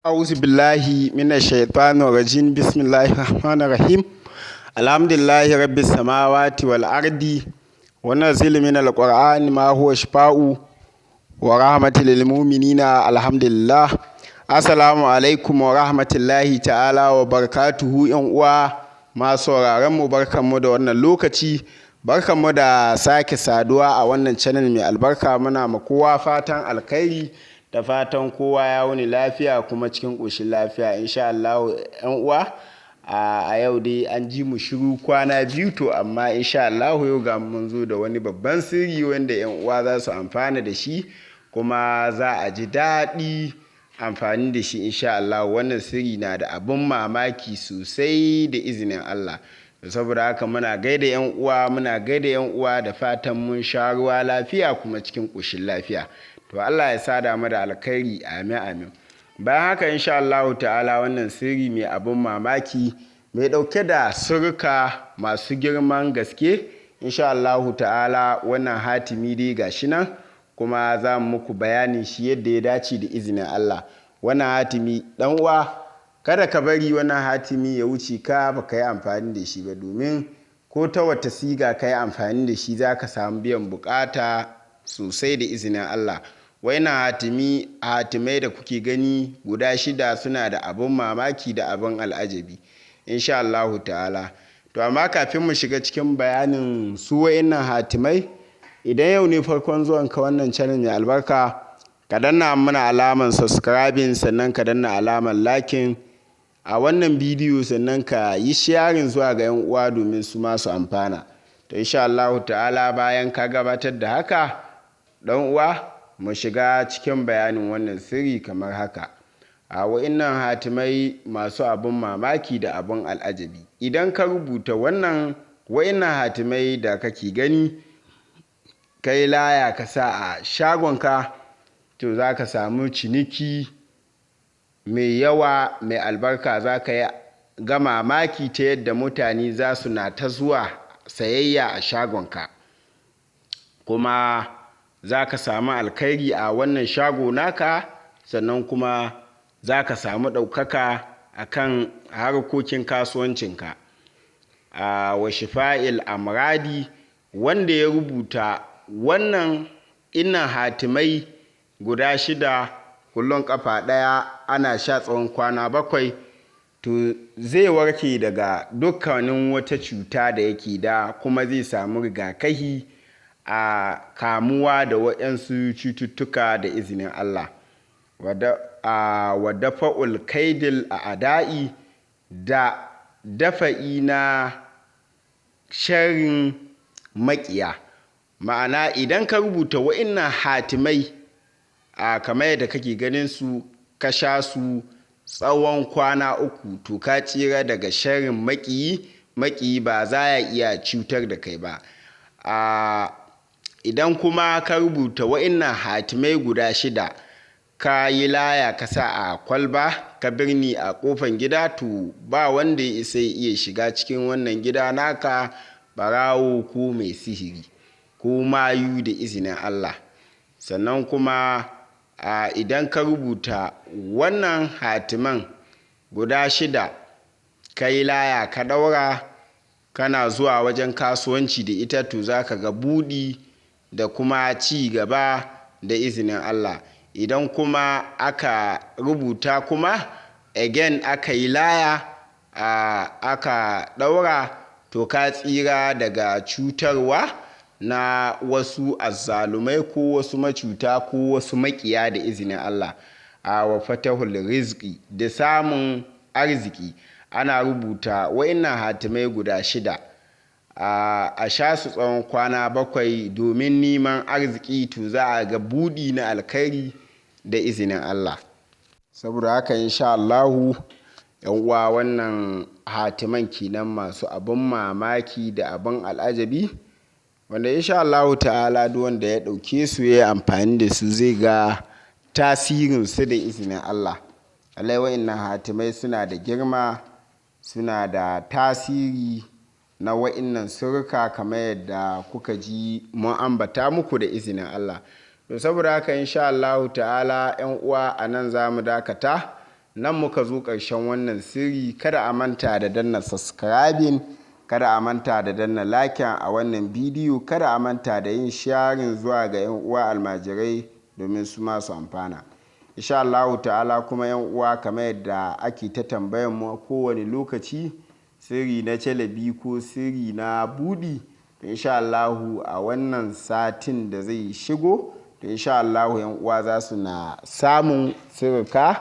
A'udhu billahi minash shaitanir rajim. Bismillahir rahmanir rahim. Alhamdulillahi rabbis samawati wal ardi wa nazzilu minal qur'ani ma huwa shifaa'u wa rahmatul lil mu'minina. Alhamdulillah. Assalamu alaikum wa rahmatullahi ta'ala wa barakatuhu. Yan uwa masu sauraron mu, barkanmu da wannan lokaci, barkanmu da sake saduwa a wannan channel mai albarka. Muna ma kowa fatan alkhairi, da fatan kowa ya wuni lafiya kuma cikin ƙoshin lafiya, insha Allah. Yan uwa, a yau dai an ji mu shiru kwana 2, to amma insha Allah yau ga mun zo da wani babban sirri wanda yan uwa za su amfana da shi, kuma za a ji daɗi amfani da shi, insha Allah. Wannan sirri na da abin mamaki sosai, da izinin Allah. Saboda haka muna gaida yan uwa, muna gaida yan uwa, da fatan mun sha ruwa lafiya kuma cikin ƙoshin lafiya. To, Allah ya sada mu da alkhairi, amin amin. Bayan haka, insha Allah ta'ala, wannan sirri mai abin mamaki, mai ɗauke da sirrika masu girman gaske, insha Allah ta'ala, wannan hatimi dai gashi nan, kuma za mu muku bayanin shi yadda ya dace, da izinin Allah. Wannan hatimi, dan uwa, kada ka bari wannan hatimi ya wuce ka baka yi amfani da shi ba, domin ko ta wata siga ka yi amfani da shi, za ka samu biyan bukata sosai, da izinin Allah. Wannan hatimi, hatimai da kuke gani guda 6, suna da abin mamaki da abin al'ajabi, insha Allahu ta'ala. To, amma kafin mu shiga cikin bayanin su wa'innan hatimai, idan yau ne farkon zuwan ka wannan channel mai albarka, ka danna mana alaman subscribing, sannan ka danna alaman liking a wannan bidiyo, sannan ka yi sharing zuwa ga 'yan uwa domin su masu amfana. To, insha Allahu ta'ala, bayan ka gabatar da haka, dan uwa, mu shiga cikin bayanin wannan sirri kamar haka. A wa'innan hatimai masu abin mamaki da abin al'ajabi, idan ka rubuta wannan wa'innan hatimai da kake gani, kai laya ka sa a shagonka, to za ka samu ciniki mai yawa mai albarka. Za ka yi ga mamaki ta yadda mutane za su na ta zuwa sayayya a shagonka, kuma za ka samu alkhairi a wannan shago naka, sannan kuma za ka samu ɗaukaka a kan harkokin kasuwancinka. A wa shifa'il amradi, wanda ya rubuta wannan innan hatimai guda 6, kullum kafa ɗaya ana sha tsawon kwana 7, to zai warke daga dukkanin wata cuta da yake da, kuma zai samu rigakahi a kamuwa da waɗansu cututtuka, da izinin Allah. Wa dafa'ul kaidil a ada'i, da dafa'i na sharrin maƙiya. Ma'ana, idan ka rubuta wa'innan hatimai a kamar yadda kake ganin su, ka sha su tsawon kwana 3, to ka tsira daga sharrin maƙiyi. Maƙiyi ba za ya iya cutar da kai ba. Idan kuma ka rubuta wa'innan hatimai guda 6, ka yi laya ka sa a kwalba, ka birni a kofan gida, to ba wanda ya isa iya shiga cikin wannan gida naka, barawo ko mai sihiri ko mayu, da izinin Allah. Sannan kuma idan ka rubuta wannan hatiman guda 6, ka yi laya ka ɗaura, kana zuwa wajen kasuwanci da ita, to za ka ga buɗi da kuma ci gaba, da izinin Allah. Idan kuma aka rubuta kuma again aka yi laya aka ɗaura, to ka tsira daga cutarwa na wasu azzalumai ko wasu macuta ko wasu maƙiya, da izinin Allah. A wa fatahul rizqi, da samun arziki, ana rubuta wa'innan hatimai guda 6, a sha su tsawon kwana 7 domin neman arziki, to za a ga buɗi na alkhairi, da izinin Allah. Saboda haka, insha Allahu, yan uwa, wannan hatiman kenan masu abin mamaki da abin al'ajabi, wanda insha Allahu ta'ala duk wanda ya ɗauke su ya yi amfani da su zai ga tasirin su, da izinin Allah. Lallai wa'innan hatimai suna da girma, suna da tasiri na wa'innan sirrika, kamar yadda kuka ji mun ambata muku, da izinin Allah. To, saboda haka, insha Allahu ta'ala, 'yan uwa, a nan za mu dakata. Nan muka zo ƙarshen wannan sirri. Kada a manta da danna subscribing, kada a manta da danna like a wannan bidiyo, kada a manta da yin sharing zuwa ga 'yan uwa almajirai domin su ma su amfana. Insha Allahu ta'ala. Kuma 'yan uwa, kamar yadda ake ta tambayan mu a kowane lokaci, sirri na calabi ko sirri na buɗi, to insha Allahu a wannan satin da zai shigo, to insha Allahu 'yan uwa za su na samun sirrika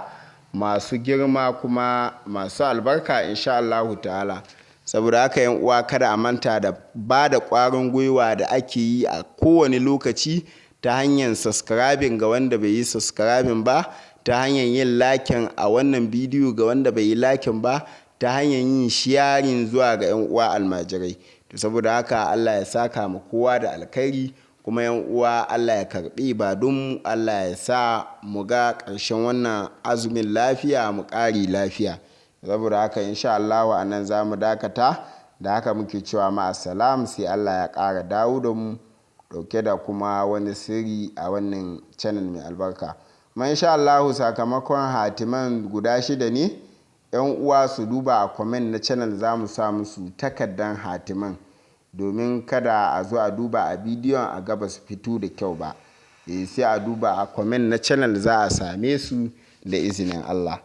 masu girma kuma masu albarka, insha Allahu ta'ala. Saboda haka 'yan uwa, kada a manta da ba da ƙwarin gwiwa da ake yi a kowane lokaci ta hanyar subscribing ga wanda bai yi subscribing ba, ta hanyar yin liking a wannan bidiyo ga wanda bai yi liking ba, ta hanyar yin sharing zuwa ga 'yan uwa almajirai. To saboda haka Allah ya saka mu kowa da alkhairi, kuma 'yan uwa, Allah ya karɓi ibadunmu, Allah ya sa mu ga ƙarshen wannan azumin lafiya, mu ƙare lafiya. Saboda haka insha Allahu a nan za mu dakata. Da haka muke cewa ma'assalam, sai Allah ya ƙara dawo da mu ɗauke da kuma wani sirri a wannan channel mai albarka. Kuma insha Allahu sakamakon hatiman guda 6 ne, 'yan uwa su duba a comment na channel, za mu sa musu takardan hatiman domin kada a zo a duba a bidiyon a ga ba su fito da kyau ba. Sai a duba a comment na channel, za a same su da izinin Allah.